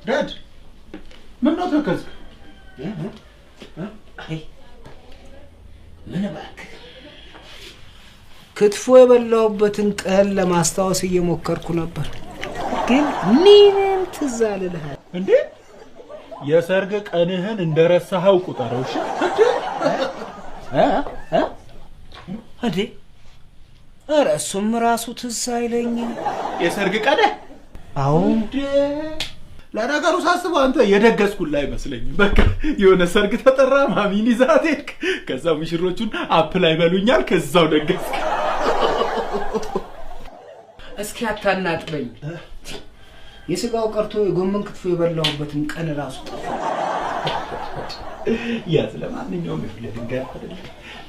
Dad፣ ምን ነው ተከዝክ? አይ ምን እባክህ፣ ክትፎ የበላሁበትን ቀን ለማስታወስ እየሞከርኩ ነበር፣ ግን ምንም ትዝ አልልህ። እንዴ፣ የሰርግ ቀንህን እንደረሳኸው ቁጠረው። እሺ? እ? እ? እንዴ፣ ኧረ እሱም ራሱ ትዝ አይለኝም። የሰርግ ቀንህ? አዎ። እንዴ፣ ለነገሩ ሳስበው አንተ የደገስኩላ አይመስለኝም። በቃ የሆነ ሰርግ ተጠራ፣ ማሚን ይዛት ሄድክ። ከዛ ሙሽሮቹን apply በሉኛል፣ ከዛው ደገስክ። እስኪ አታናጥበኝ። የስጋው ቀርቶ የጎመን ክትፎ የበላሁበትን ቀን ራሱ ጠፋ። ያዝ። ለማንኛውም ይኸውልህ ድንገት አይደለ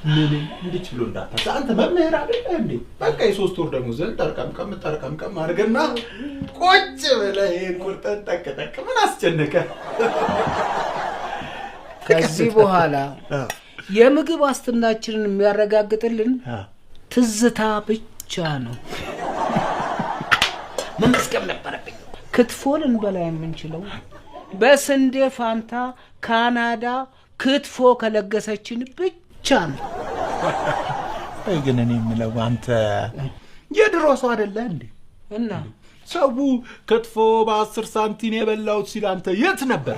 ምንም እንድች ብሎ እንዳታስ፣ አንተ መምህር አይደለ እንዴ? በቃ የ3 ወር ደሞዝህን ጠርቀምቀም ጠርቀምቀም አድርገና ቁጭ ብለህ ይሄን ቁርጠን ጠቅ ጠቅ፣ ምን አስጨነቀ? ከዚህ በኋላ የምግብ ዋስትናችንን የሚያረጋግጥልን ትዝታ ብቻ ነው። መመዝገብ ነበረብኝ። ክትፎ ልንበላ የምንችለው በስንዴ ፋንታ ካናዳ ክትፎ ከለገሰችን ብቻ ነው። ቆይ ግን እኔ የምለው አንተ የድሮ ሰው አይደለህ እንዴ? እና? ሰው ክትፎ በ10 ሳንቲም የበላሁት ሲል አንተ የት ነበር?